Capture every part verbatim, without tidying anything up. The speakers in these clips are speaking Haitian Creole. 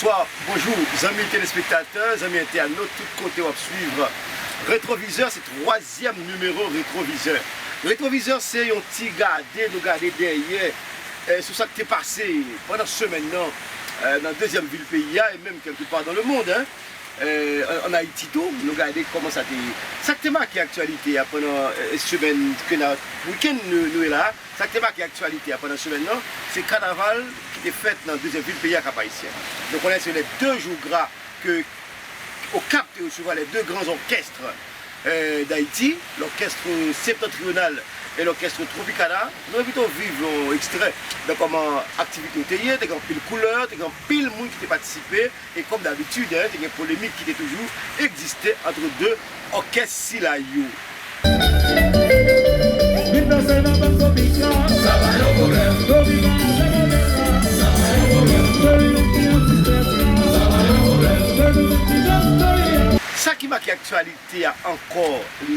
Bonswa, bonjou, zanmi telespektatè, zanmi entènot, tout kote w ap swiv Retwovizè, se twazyèm nimewo Retwovizè. Retwovizè, se yon ti gade, nou gade dèyè, eh, sou sa k te pase pandan semèn nan, eh, nan dezyèm vil peyi a, e menm kèlkepa dans le monde, hein. Eh, an, an Ayiti tou, nou gade kòman sa te, sa k te make aktyalite a pandan, eh, semèn ke n a, wikenn nou, nou ye la. Sa k te make aktyalite a pandan semèn nan, se kanaval ki te fèt nan dezyèm vil peyi a, Kap Ayisyen. Nou konnen se les deux jours gras ke Okap te resevwa les deux grands orchestres, euh, d'Haïti, l'orchestre septentrional et l'orchestre Tropicana. Nou envite w viv yon ekstrè de kòman aktivite yo te ye, te gen anpil koulè, te gen anpil moun ki te patisipe, e kòm dabitid, hein, te gen polemik ki te toujou egziste ant de òkès sila yo. Sa ki make aktyalite a ankò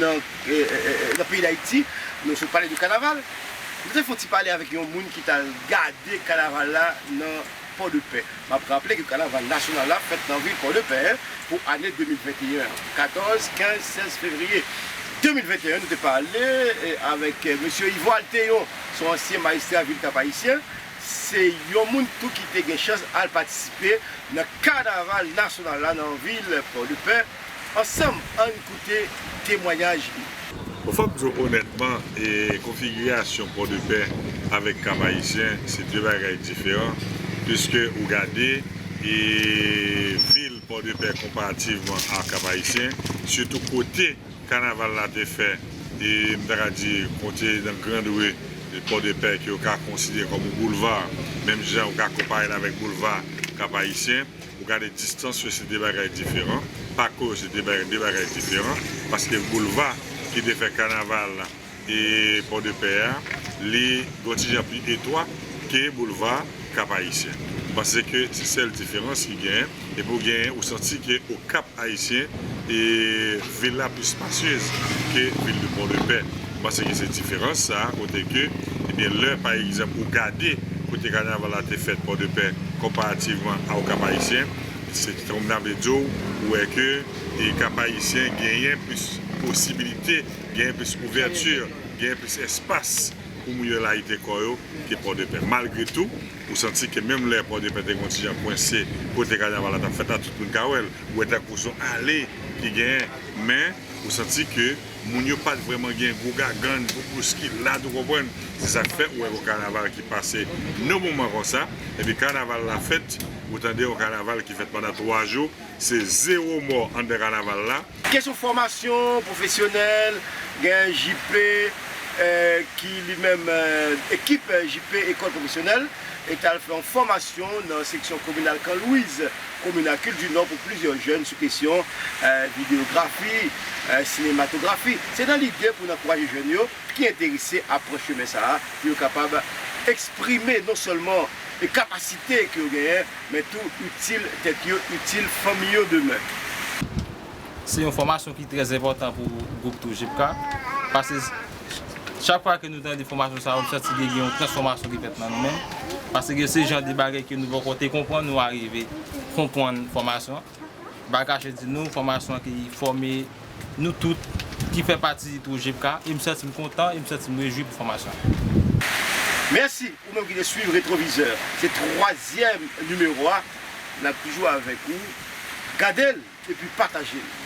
nan, eh, eh, eh, nan peyi Dayiti, nou sot pale de kanaval, nou te fè yon ti pale avèk yon moun ki t al gade kanaval la nan Pòdepè. M ap raple ke kanaval nasyonal la fèt nan vil Pòdepè pou ane de mil venteyen, katòz, kenz, sèz fevriye de mil venteyen. Nou te pale, eh, avèk, eh, mesye Yvo Alteyon, se yon ansyen majistra vil Kap Ayisyen. Se yon moun tou ki te gen chans al patisipe nan kanaval nasyonal la nan vil Pòdepè. Ansanm, ann koute temwayaj li. Bon, fò m di w onètman, e, konfigirasyon Pòdepè avèk Kap Ayisyen, se de bagay diferan, piske ou gade, e, vil Pòdepè konparativman a Kap Ayisyen, sitou kote kanaval la te fè, e, m ta ka di, kote nan Grand Rue Pòdepè ke yo ka konsidere kòm yon boulva, menm jan ou ka konpare l avèk boulva Kap Ayisyen. Ou gade distans yo, se de bagay diferan. Pako yo, se de bagay, de bagay diferan. Paske boulva ki te fè kanaval e Pòdepè a, li gon ti jan pi etwa ke boulva Kap Ayisyen. M panse ke se sèl diferans ki genyen. Epi ou genyen, ou santi ke Okap Ayisyen, e vil la pli spasyez ke vil de Pòdepè. M panse ke se diferans sa a, kote ke, ebyen, lè, pa egzanp, ou gade kote kanaval la te fèt Pòdepè konparativman a Okap Ayisyen, se tankou m ta vle di w, ou wè ke, e, Kap Ayisyen genyen plis posibilite, genyen plis ouvèti, genyen plis espas pou moun yo layite kò yo ke Pòdepè. Malgre tou, ou santi ke menm lè Pòdepè te gon ti jan kwense kote kanaval la t ap fèt la, tout moun ka wè l. Ou wè tankou se yon ale ki genyen, men ou santi ke moun yo pa t vrèman gen gwo gagann pou boskilad, ou konprann? Se sa k fè ou wè yon kanaval ki pase nan moman konsa, epi kanaval la fèt, ou tande yon kanaval ki fèt pandan twa jou, se zewo mò anndan kanaval la. Kesyon fòmasyon pwofesyonèl, gen J P, eh, ki li menm, eh, ekip, eh, J P Ekòl Pwofesyonèl, e t al fè yon fòmasyon nan seksyon kominal Kan Lwiz, komin Akil di Nò, pou plizyè jèn sou kesyon, eh, videyografi, eh, sinematografi. Se nan lide pou n ankouraje jèn yo ki enterese a pran chemen sa a, pou yo kapab eksprime non sèlman e kapasite ke yo genyen, men tou itil tèt yo, itil fanmi yo demen. Se yon fòmasyon ki trè enpòtan pou gwoup Toujipka, paske chak fwa ke nou tande fòmasyon sa yo, nou santi ke gen yon transfòmasyon ki fèt nan nou menm, paske se jan de bagay ke nou poko te konprann, nou arive konprann fòmasyon an. M pa kache di nou, fòmasyon an ki fòme nou tout ki fè pati Toujipka, e m santi m kontan, e m santi m rejwi pou fòmasyon an. Mèsi, ou menm ki te swiv Retwovizè. Se twazyèm nimewo a, n ap toujou avèk ou. Gade l epi pataje l.